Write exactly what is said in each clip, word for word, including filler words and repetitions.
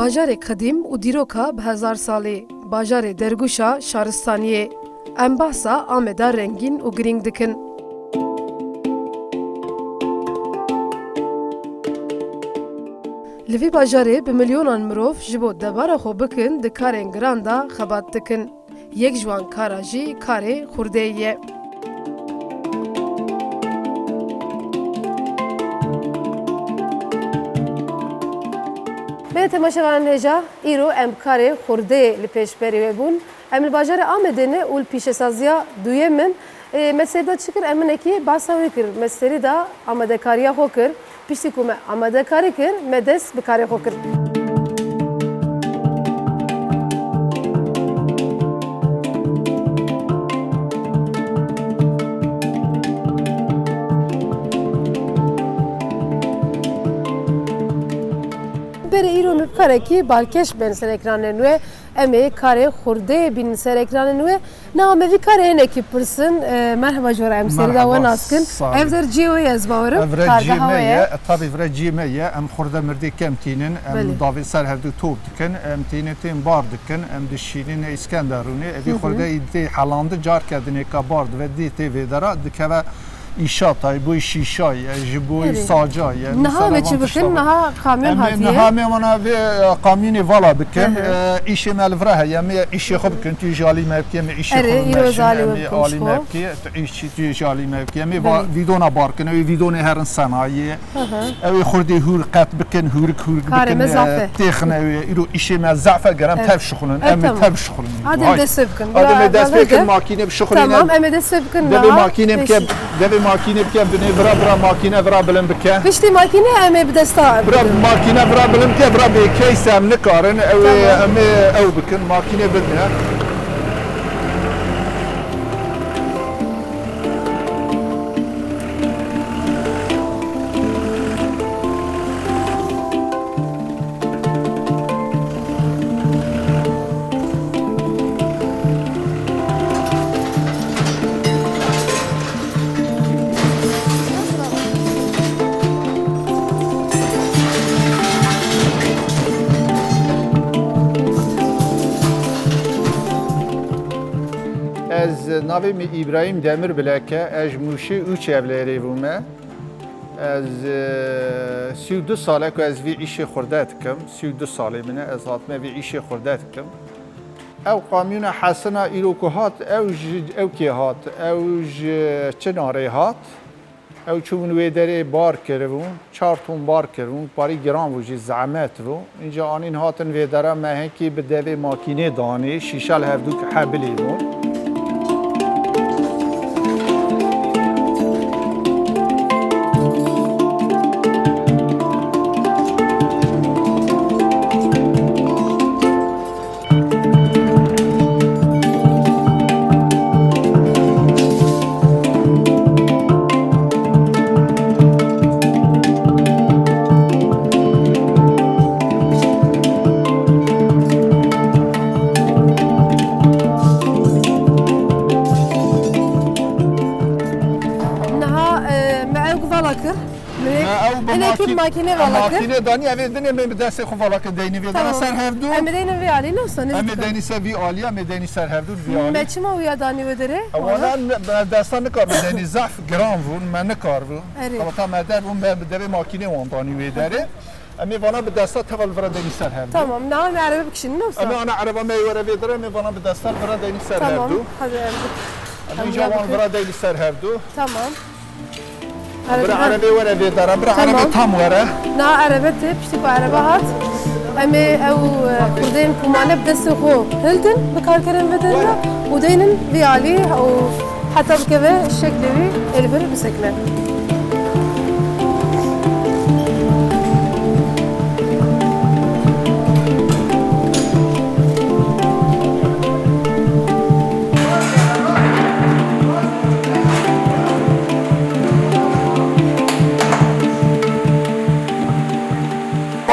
Bajarê qedîm û dîroka bi hezar salî, bajarê dergûşa şaristaniyê. Em behsa Ameda rengîn û girîng dikin. Li vî bajarê bi milyonan mirov ji bo debara xwe bikin di karên giran de xebat dikin. Yek ji wan kara jî karê xurdeyê ye. Belê temaşevanên hêja, îro em karê xurdeyê li pêşberî we bûn. Em li bajarê Amedê ne û li pîşesaziya duyem in. Ê, me serî de çi kir? Em hinekî behsa wê kir. Me serî de amadekariya xwe kir. Piştî ku me amadekarî kir, me dest bi karê xwe kir. Berê îro me bi karekî balkêş bên ser ekranên we. Em ê karê xurdeyê bînin ser ekranên we. Niha me vî karê hinekî pirsin. E, merheba ji we re, em serî de we nas kin. Ev der cihê we ye, ez bawerim. Ev re cihê me ye. E, tabî vire cihê me ye. Em xurde mirdê kem tînin. Em davê ser hevdû top dikin. Em tînin tên bar dikin. Em dişînin Îskenderûnê. Evî xurde tê helandin, carke dinêka bar dive dê tê vê dera dikeve. Îşatay, boy şîşay, e, ji boy sacay, e, niha me çi bikin? Niha kamyon hatiye. Niha me wana vê, e, kamyonê vala bikin. Hı hı. E, îşê me li vira heye, me îşê xwe bikin, tu jî alî me bikê, me îşê xwe bikin, me jî alî me bikê, tu îşî, tu jî alî me bikê. Me va-, vîdona bar kin, ew ê vîdonê herin senayê. Hı hı. Ew ê xurdê hûr qet bikin, hûrik hûrik bikin, e, têxine ew ê. Îro îşê me zaf e, gerem tev şixulin, em ê tev şixulin. Hadi em dest pê bikin. Hadi me dest pê bikin, makîne bişixulîne. Tamam, em ê dest pê bikin. Devê makîne bike, devê makîne bike, binê vira, vira makîne vira bilind bike. Piştî makîne em ê bi desta. Vira makîne vira bilind bike, vira bê case em nikarin, ew ê, em ê ew bikin, makîne bidine. Ez navê min Îbrahîm Demirbilek e, ez ji Mûşê û Çevlêrê bûme. Ez, e, sî û du sal e ku ez vî îşê xurde dikim. Sî û du salê min e, ez hatime vî îşê xurde dikim. Ew kamyona Hesina îro ku hat, ew ji ew kê hat, ew ji Çinarê hat. Ew çûbûn wê derê bar kiribûn, çar ton bar kiribûn, parî giran bû jî, zehmet bû. Înca anîn hatin vê dera me hinkî bi devê makînê danê, şîşe li hevdû hebilî bûn. Niha, e, me ew vala kir. Me ew bi makî-, makîne vala kir. Makîne danî, ev ê dinê me bi destê xwe vala kir, deynî vê dera ser hevdû. Em ê deynin vê alî, ne wisa, ne dîtin. Em ê deynî ser vî alî, em ê deynî ser hevdû vî alî. Me çima wiya danî wê derê? Wana me desta nikar bi deynî, zehf giran bûn, me nikar bû. Erê. Ewata me der bûn, me bi devê makînê wan danî wê derê. Em ê vana bi desta teva li vira deynî ser hevdû. Tamam, niha em ê erebe bikişînin, ne wisa? Em ê ana ereba me were vê derê, em ê vana bi desta li vira deynî ser hevdû. Tamam, hadi em. Em îca wan vira deynî ser hevdû. Tamam. Bira erebe were vê dera, bira erebe tam were. Na erebe tê, piştî ku erebe hat, em ê ew, e, xurdeyên ku mane bi destê xwe hildin, bi karkerên vê derê de û deynin vî alî û heta bikeve şeklê wî ê li vir bisekine.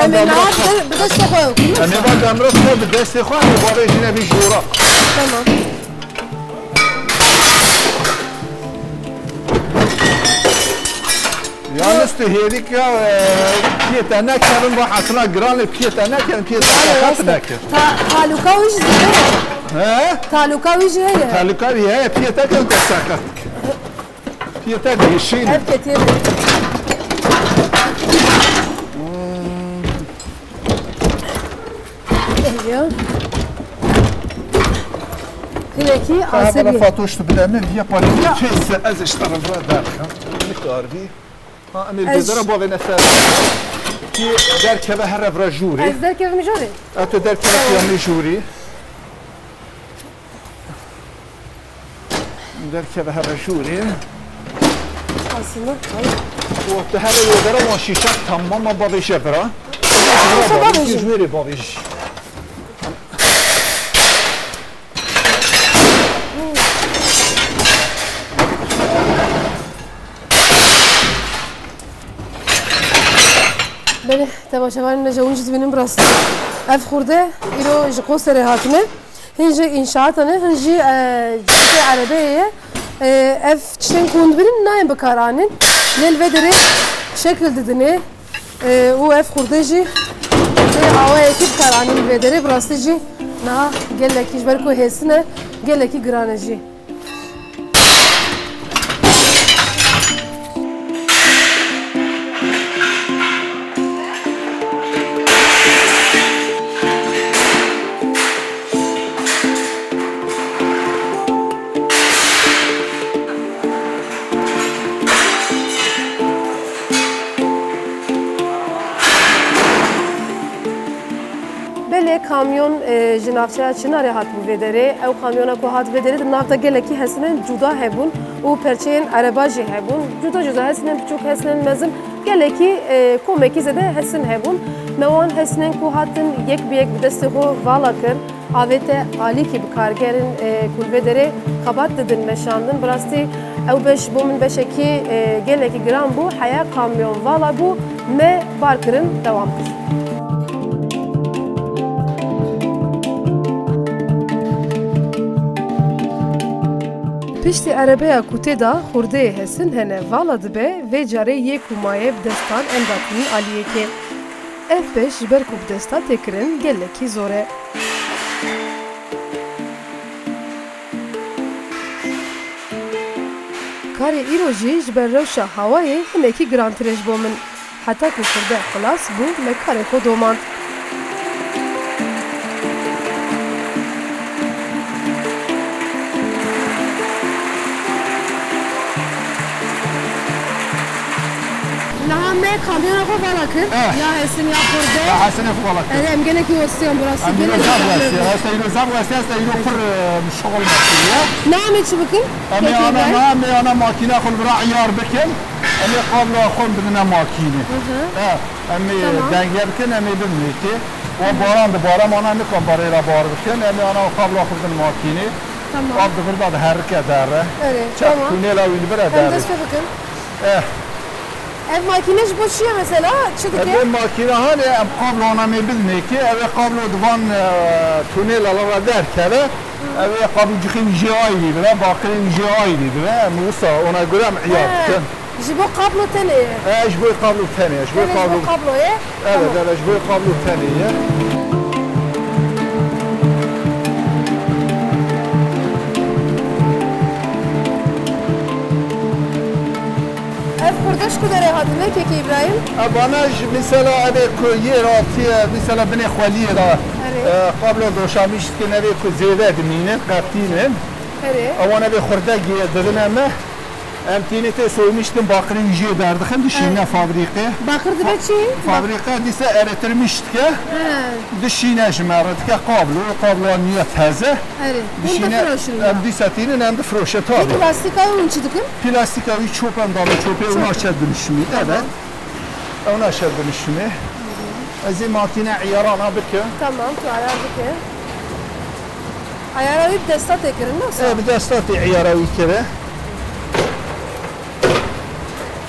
Em ê niha bi de-, bi destê xwe ew bikin. Em ê van demira xwe bi destê xwe, em ê bavê jî nevî ji ora. Tamam. Yalnız tu hêdik ya, e, piyê te nekevin, bu hasına giranê piyê te nekevin, piyê te Yani seqet işte, nekevin. ta-, taluka wî jî zêde ye. He? Taluka wî jî heye. Taluka wî heye, piyê te kevin te seqet. Piyê te dihişîn. Ev ketiye de. Ya. Hinekî Ka bana asebî. Fatoş tu bide min, ya parî Ya. Kes ez işte revra derxim. Nikar bî. Ha, em ê Ez bêdera bavêne ser. Ki derkeve her revra jûrê. Ez derkevim jûrê? Eto derkeve Tamam. Piyamê jûrê. Derkeve her jûrê. Aslında, hayır. Wexte her wêdera wan şîşe tamam a bavêje vira. Tamam, bavêje. Jûrê bavêj. Belê, temaşevanên me ji hûn jî dibînin bi rastî. Ev xurde îro ji Qoserê hatine. Hin ji înşaatan e, hin jî, e, cihekê erebeyê ye. E, ev tiştên ku hûn dibînin nayên bikaranîn. Lê li vê derê şekil didinê. E, û ev xurde jî tê awayekî bikaranîn li vê derê. Bi rastî jî niha gelekî ji ber ku hêsin e, gelekî giran e jî. Belê kamyon, e, ji navçeya Çinarê hatibû vê derê. Ew kamyona ku hat vê derê di nav de gelekî hesinên cuda hebûn û perçeyên ereba jî hebûn. Cuda cuda hesinên biçûk, hesinên mezin, gelekî, e, komekî zêde hesin hebûn. Me wan hesinên ku hatin yek bi yek bi destê xwe vala kir. Avête alîkî bi kargerin, e, ku li vê derê xebat didin meşandin. Bi rastî ew beş bo min beşekî, e, gelekî giran bû. Heya kamyon vala bû, me bar kirin, dewam kir. Piştî erebeya ku tê de xurdeyê hesin hene vala dibe, vê carê yê ku maye bi destan em datînin aliyekê. Ev beş ji ber ku bi desta tê kirin gelekî zor e. Karê îro jî ji ber rewşa hawayê hinekî girantir e ji bo min. Heta ku xurde xilas bû, me karê xwe domand. Niha me kamyona xwe vala kir. Eh. Ya hesin ya xurde. Ya hesinê xwe vala kir. Erê, em gelekî westiyan bi rastî. Em îro gelekî zaf zehmet westiyan. Bû. Hesta îro zaf westiyan, hesta îro pir, e, şixul me kiriye. Niha em ê çi bikin? Em ê Peki, ana, ben- niha em ê ana makîna xwe li vira iyar bikin. Em ê qabloya xwe bidine makînê. Hı hı. Eh, em ê Tamam. denge bikin, em ê bibinê kê. Wa baran dibare, em ana nikan barê re bar bikin. Em ê ana qabloya xwe bidin makînê. Tamam. Av di vir de diherike dere. Erê, Çek tamam. Tunela wî li vir e Em dere. dest pê bikin. Eh. Ev makîne ji bo çi ye mesela? Çi dike? Ev makîne hanê em qablo ana mê bidinê ki, ev ê qablo di van, e, tunela re derkeve. Hı. Ev ê qablo cixê wî jê ayrî dibe, baqirê wî jê ayrî dibe. Em wisa ona göre em iyar He. dikin. Ji bo qablo tenê ye? E, ji bo qablo tenê ye, ji bo Tenê ji bo qablo. qablo ye? Evet, Tamam. evet, ji bo qablo tenê ye. Ev xurde ji ku derê hatine, Kekê Îbrahîm? E, bana ji, mesela, ev ê ku yê ratiye, mesela, binê xweliyê de, Erê. e, qablo doşamîş dikin, ev ê ku zêde dimînin, qetînin. Erê. Ewan ev ê xurde gê-, didine me. Em tînê tê soymiş din, baqirê wî jê derdixin, dişîne He. fabrîqê. Baqir dibe çi? Fabrîqe dîse eritilmiş dike. He. Dişîne ji me re dike qablo, qabloya nû ya teze. Erê. Hûn Dişîne, difiroşin em ya? dîse tînin, em difiroşe tabii. Peki plastîka wî hûn çi dikin? Plastîka wî çöp em dame çöpê, Çöp. ona çe dönüşümü. Tamam. Evet. Ona çe dönüşümü. Ez ê makîne iyarana bikim. Tamam, tu ayar bike. Ayara wî bi desta tê kirin, nasıl? E, bi desta tê iyara wî kire.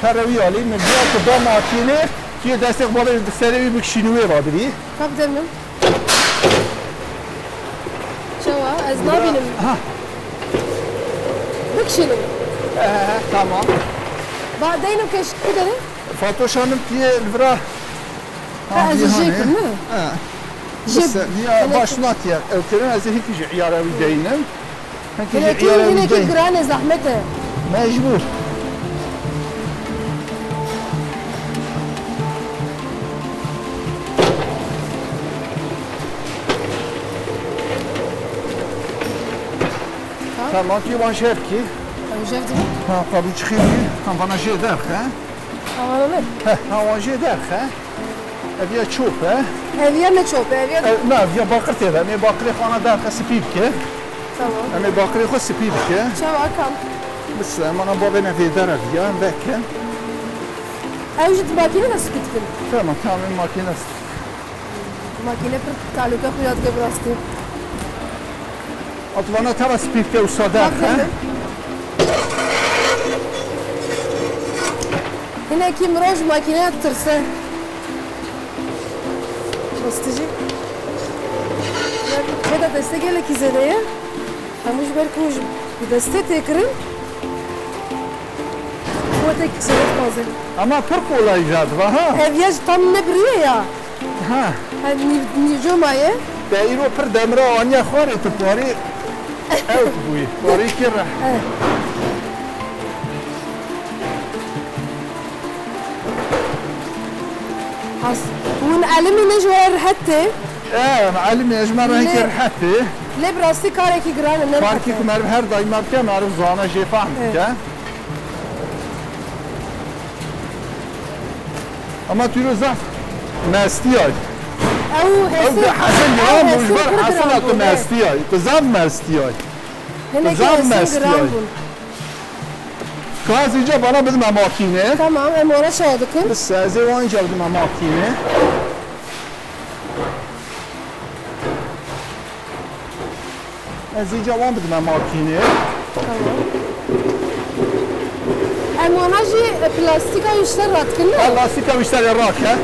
Pere wî alî, min diya ku da makîne, tu yê destê xwe bavêj bi serê wî bikişînî wê vadibî. Ka bide min. Çawa? Ez nabînim. Ha. Bikişînim. He, he, he, tamam. Ba, deynim keşik ku derê? Fatoşa min tiyê li vira. Ha, ez ê jê kim, ne? Ha. Jê. Bise, niya baş natiye. Ew kirin ez ê hinkî ji iyara wî deynim. Hinkî ji iyara wî deynim. Hinekî giran e, zehmet e. Mecbur. Ha? Tamam, ki wan jê bikî. Ew jê dibin? Ha, qabû çixî bikî. Tam bana jê derxe. Havana ne? Heh, ha, wan jê derxe. Ev ya çop e. Ev ya ne çop e, ev ya... Ev, na, ev ya baqir tê de. Em ê baqirê xwe ana derxe, spî bike. Tamam. Em ê baqirê xwe spî bike. Çawa kam? Bise, em ana bavê ne vê dere viya, em vekin. Ew jî di makîne de spî dikin. Tamam, tamam, em makîne spî. Makîne pir talûke xuya dike bi rastî. Atlana tava spî bike û sade. Aferin. Hinekî mirov ji makîneya ditirse. Rastî jî. Vê de destê gelekî zêde ye. Hemû ji ber ku ji bi destê tê kirin, quwetek qisê dixwaze. Ama pir kolay jî dibe, ha? Ev ya ji tam nebiriye ya. Ha. Ha, nîv-, nîvco maye. Te îro pir demira aniye xwarê, tu parî ew bûyî. Parî kir. Eh. Has. Hûn elimî ne ji we re rehet tê? E, elimî ji me re hinkî rehet tê. Lê bi rastî karekî giran e, ne rehet e. Karkî ku meriv her daîma bike, meriv zane jê fehm bike. Ama tu îro zaf mestiyay. Ew hesê, hesin giran bû, ji ber hesina tu mestiyay. Tu zaf mestiyay. Hinekî zaf mestiyay. Ka ez îca bana bidime makîne. Tamam, em wana şewa dikin. Bise, ez ê wan îca bidime makîne. Ez îca wan bidime makîne. Tamam. Em wana jî plastîka wî ji ser radikin, ne? Ha, lastîka wî ji ser rake.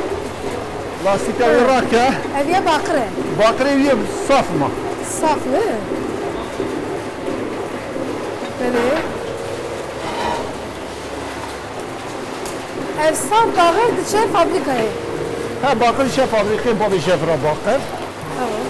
Lastîka wî rake. Ev ya baqir e. Baqirê wî saf ma. Saf, ne? Belê. Ev saf baqir diçe fabrîkayê? He, baqir diçe fabrîkayê, bavê jevra baqir. Tamam.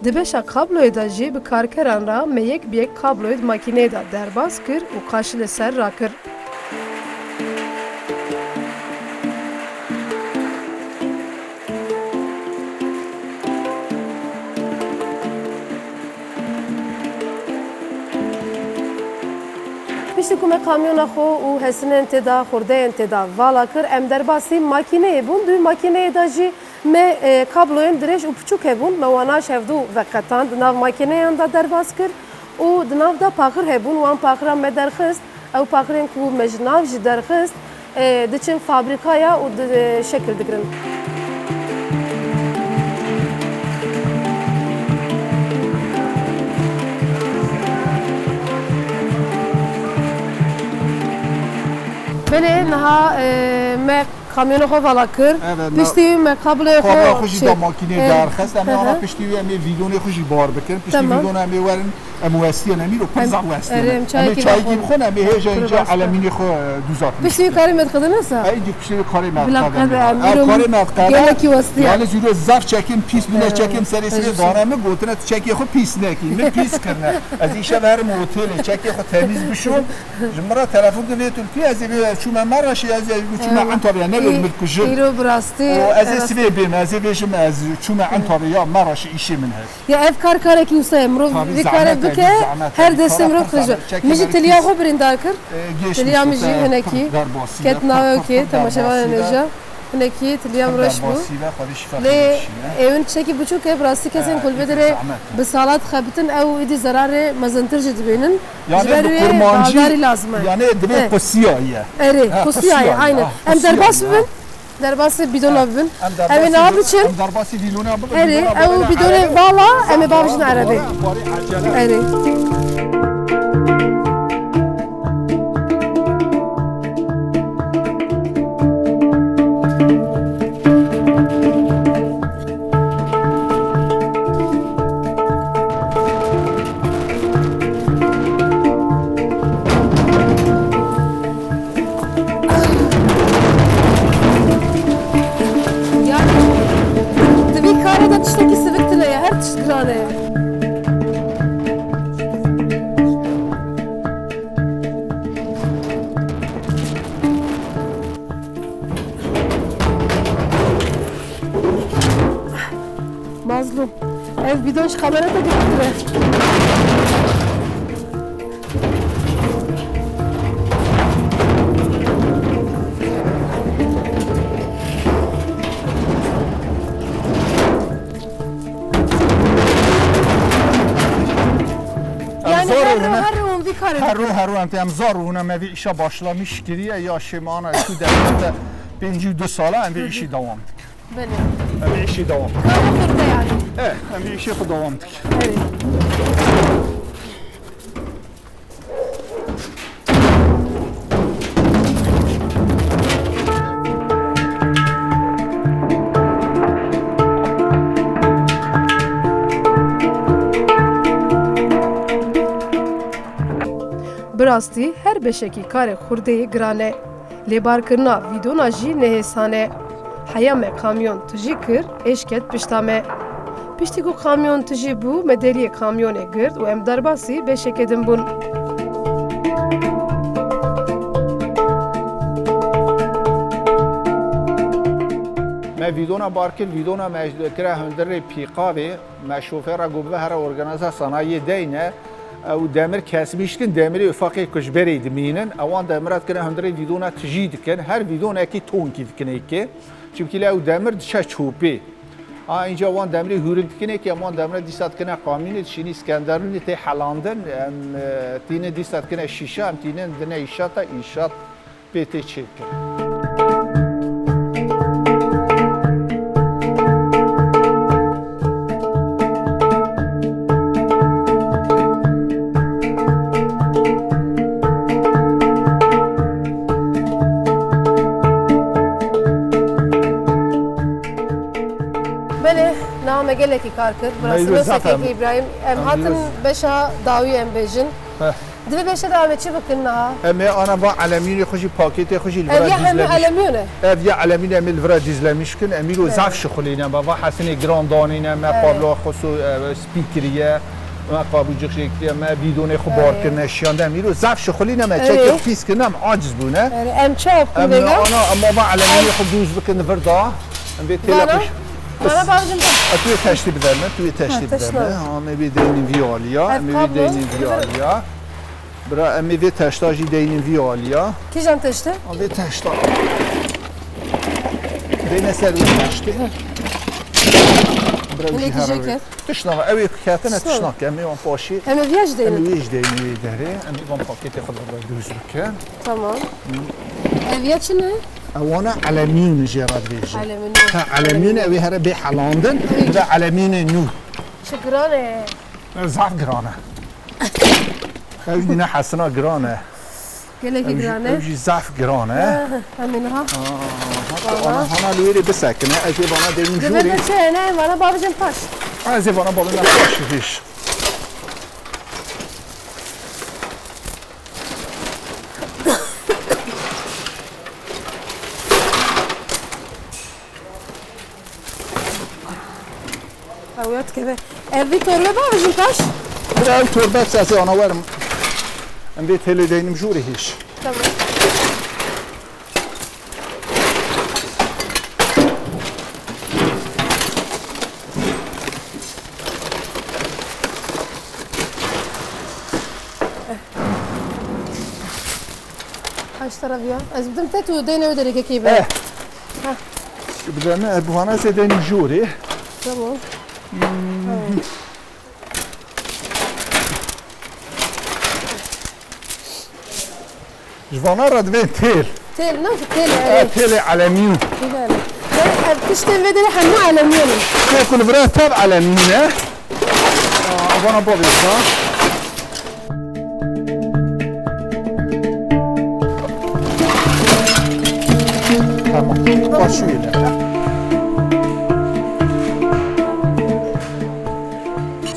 Di beşa kabloyê de jî bi karkeran re me yek bi yek kabloyê di makîneyê de derbas kir û qaşî li ser rakir. Piştî ku me kamyona xwe û hesinên tê de, xurdeyên tê de vala kir, em derbasî makîneyê bûn. Di wî makîneyê de jî me, e, kabloyên dirêj û piçûk hebûn. Me wana ji hevdû veqetand, di nav makîneyan de derbas kir û di nav de paxir hebûn. Wan paxiran me derxist. Ew paxirên ku me ji nav jî derxist, e, diçin fabrîkaya û di, e, şekil digirin. Belê, niha, e, me kamyona xwe vala kir. Evet, me piştî me kabloya xwe, kabloya xwe jî da makîneyê derxist. Em ê ana piştî wî em ê vîdonê xwe jî bar bikin. Piştî vîdona em ê werin. Em westiyan, em îro pir zaf westiyan. Em ê çayekî bixwin, em ê hêja înca elemînê xwe, e, dûza. Piştî wî karê me diqedin, wisa? Ey, dî piştî wî karê me diqedin. Ew karê me diqedin. Karê me diqedin. Yani zîro zaf çekên pîs bûne, çekên serê sibê dane min, gotine tu çekê xwe pîs nekî. Min pîs kirine. Ez îşev herim otelê, çekê xwe temîz bişom. Ji min re telefon dide vê Tirkiyê, ez ê vê çûme Maraşê, ez ê çûme Antalyayê, ne vê min kujin. Îro bi rastî. Û ez ê sibê bêm, ez ê vêjim, ez çûme Antalyayê, Maraşê îşê min heye. Ya ev kar karekî wisa ye, mirov vî karê bike, her destê mirov xirêj e. Min jî tiliya xwe birîndar kir. Tiliya min jî hinekî ket navê wê kê, temaşevanên hêja. Hinekî tiliya min reş bû. Lê êwin tiştekî biçûk e, bi rastî kesên ku li vê derê bi sala dixebitin, ew êdî zerarê mezintir jî dibînin. Ji ber wê baldarî lazim e. Yani divê qusiya ye. Erê, qusiya ye, aynen. Em derbas bibin. Derbasî bidona bibin. Em Em ê derbasî niha bi-, biçin. Em derbasî bidona bibin. Erê, bidona ew bibin, bidonê erebe. Vala, em ê Bavcin erebe. Erê. Ya, di vî karê de tiştekî sivik tune ye, her tişt giran e. Mazlûm, ev bidon ji kamera te girtire. Em Yani zor her ro, rûne. Her ro hûn vî karê Her dikin. Ro, her ro em tê, em zor rûne, me vî îşa başlamiş kiriye, ya şêmana şu derkete pêncî û du sala em vî Hı hı. îşî dewam dikin. Belê. Em vî îşî dewam. Kare xurde yani. E, em vî îşê xwe dewam dikin. Belê. Bi rastî her beşekî karê xurdeyê giran e. Lê barkirina vîdona jî nehêsan e. Heya me kamyon tijî kir, êş ket pişta me. Piştî ku kamyon tijî bû, me deriyê kamyonê girt û em derbasî beşeke din bûn. Me vîdona bar kir, vîdona me kire hundirê pîqavê, me şofêra got bibe here organîze sanayiyê deyne. Ew demir kesmiş dikin, demirê ufaqê ku ji berê dimînin, ewan demira dikine hundirê vîdona tijî dikin, her vîdonekî tonkî dikin êkê. Çimkî lê ew demir diçe çopê. A, înca wan demirê hûrik dikin êkê, em wan demire dîsa dikine kamînê, dişînî Skenderûnê tê helandin, em, e, tînin dîsa dikine şîşe, em tînin dine îşata, îşat pê tê çêkirin. Belê, niha me gelekî kar kir. Bi rastî me sekekî Îbrahîm, em hatin beşa dawî em bêjin. Heh. Di vê beşê de em ê çi bikin niha? Em ê ana va elemînê xwe jî, pakêtê xwe jî li vir dîzlemiş. Ev ya hemû elemîn e? Ev ya elemîn em ê li vir dîzlemiş kin. Em îro zaf şixulîne. Me va hesinê giran danîne, me qabloya xwe so-, e, spî kiriye, me qabûcik jê kiriye, me bîdonê xwe bar kirine, şiyande. Em îro zaf şixulîne, me çekê xwe pîs kirine, em aciz bûne. Em çi bikin vêga? Em ana, em va elemînê xwe dûz bikin li vir da. Em vê têla xwe. Vana bavcim da. Tu yê teştî bide me, tu yê teştî bide me. Ha, me vê deynin vî aliya, em vê deynin vî aliya. Bira, em ê vê teşta jî deynin vî aliya. Kîjan teşt e? A, vê teşta. Deyne ser wê teştê. Bira, wî jî here. Tişt nava, ew ê ketine tişt nake, em ê wan paşê. Em ê viya jî deynin. Em ê wê jî deynin wê derê. Em ê van pakêtê xwe de dûz bikin. Tamam. Ev ya çi ne? Ewana elemîn jê re dibêjin. Elemîn. Ha, elemîn ew ê here bê helandin. Ew ê. Bi elemînê nû. Çi giran e. Zaf giran e. Ew jî ne hesina giran e. Gelekî giran e. Ew jî zaf giran e. Ha, ha, em ê niha. Aa, ana hana li wê rê bisekine. Ez ê vana deynim jûrê. Divê de çi hene, vana bavêjin paş. Ez ê vana bavêjin paş hêj. Ew ya dikeve. Ev vî torbe bavêjin paş? Bira ew torbe ez ê ana werim. Em vê têlê deynim jûrê hêj. Tamam. Haş tarafiya. Ez bidim te tu deyne wê derê kekê be. Eh. Ha. Bide me, bu hana ez ê deynim jûrê. Tamam. Ji vana re divê têl. Têl, ne, têl, e, erê. Têlê elemîn. Têl erê. Ev tiştên vê derê hemû elemîn in. Tê ku li vir e tev elemîn e. Aa, vana bavêta. Tamam. Başlıyor.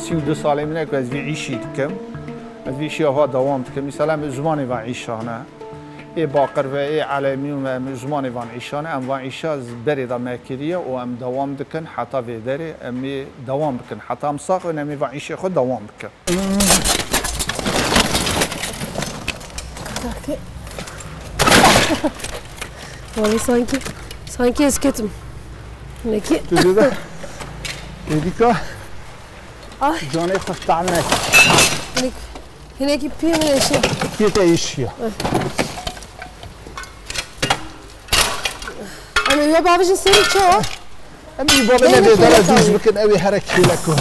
Sî û du salê min e ku ez vî îşî dikim. Ez vî îşî ava dewam dikim. Mîsal em zimanê ve îşane. Ê baqir ve, ê elemîn ve, em zimanê van îşane. Em van îşa berê de me kiriye û em dewam dikin heta vê derê. Em ê dewam bikin. Heta em sax in, em ê van îşê xwe dewam bikin. Wallahî sanki, sanki ez ketim. Nekî. Tu dide. Êdîka. Ay. Canê xwe tam nekî. Nek-, hinekî piyê min eşiya. Piyê te eşiya. Eh. Em ê wê bavêjin serî çawa? Em ê bavê ne vê dere dûz bikin, ew ê here kêlek ku.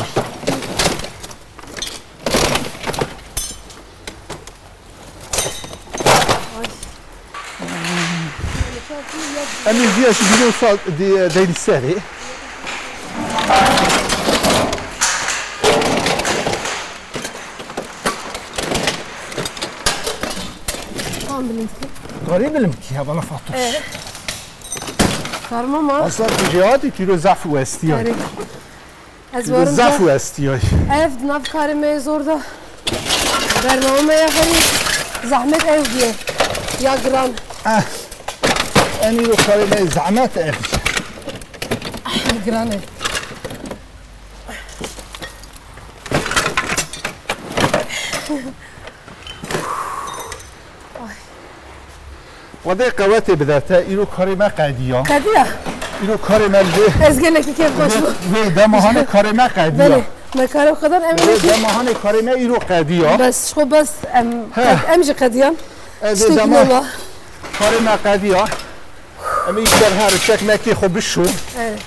Em ê viya ji bîrê wisa di-, deyî serê. Tam bilind kir. Karî bilim ki ya bana Fatoş. Ee. Karma ma. Aslan tu jihadî tîro zaf westiya. Karî. Ez warim zaf westiyay. Ev di nav karê me yê zor de bername me ya herî zehmet ev bûye. Ya giran. Eh. Em îro karê me zehmet ev. Giran e. Ay. Xwedê qewetê bide te, îro karê me qediya. Qediya? Îro karê me li vê. Ez gelekî kêfxweş bûm. Vê dema hanê karê me qediya. Belê, me karê xwe dan, em ê vê dema hanê karê me îro qediya. Bes, ji xwe bes, em, em jî qediyan. Vê dema karê me qediya. Em ê îşte her çek mekê xwe bişo. Evet.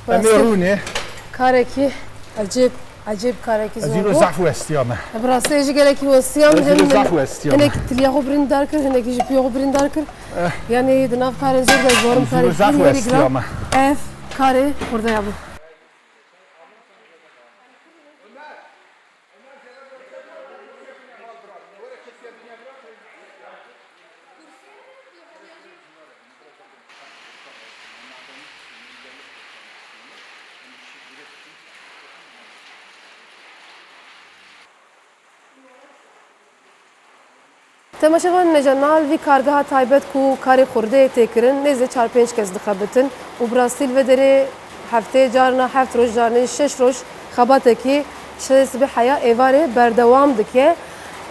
Em ê rûnê. Karekî ecêb. Ecêb karekî zor bû. Ez îro zaf westiya me. Bi rastî jî gelekî westiya me. Ez îro zaf westiya me. Hinekî tiliya xwe birîndar kir, hinekî jî piya xwe birîndar kir. Eh. Yanî di nav karên zor de ez warim karê herî herî giran. Ez îro zaf westiya me. Ev karê xurdeya bû. Temaşevanên hêja, niha li vî kargeha taybet ku karê xurdeyê tê kirin, nêzî çar pênc kes dixebitin û bi rastî li vê derê hefteyê carna heft roj, carna şeş roj xebatekî ji sibê heya êvarê berdewam dike.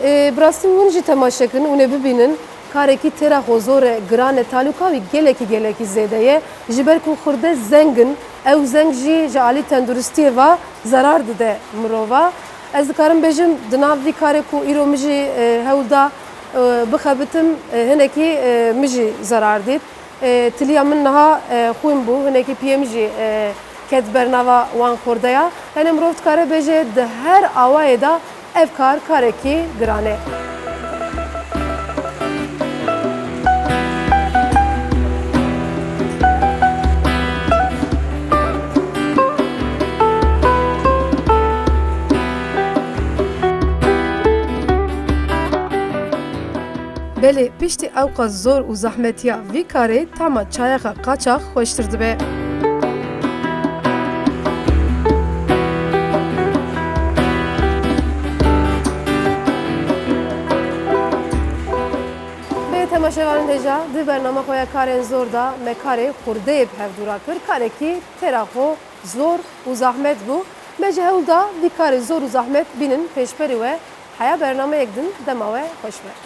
Ê, bi rastî hûn jî temaşe kirin, hûn ê bibînin, karekî têra xwe zor e, giran e, talûka wî gelekî, gelekî zêde ye. Ji ber ku xurde zeng in, ew zeng jî ji alî tenduristiyê ve zerar dide mirova. Ez dikarim bêjim, di nav vî karê ku îro min jî, e, hewl da, e, bixebitim, e, hinekî, e, min jî zerar dît. E, tiliya min niha, e, xwîn bû, hinekî piyê min jî, e, ket bernava wan xurdeya. Yanî mirov dikare bêje di her awayê de ev kar karekî giran e. Belê, piştî ewqas zor û zehmetiya vî karê, tama çayexa qaçax xweştir dibe. Bê temaşevanên hêja, di bernama xwe ya karên zor de me karê xurdeyê bi hevdû re kir, karekî têra xwe zor û zehmet bû. Me ji hewl da vî karê zor û zehmet bînin pêşberî we. Heya bernameyek din dema we xweş be.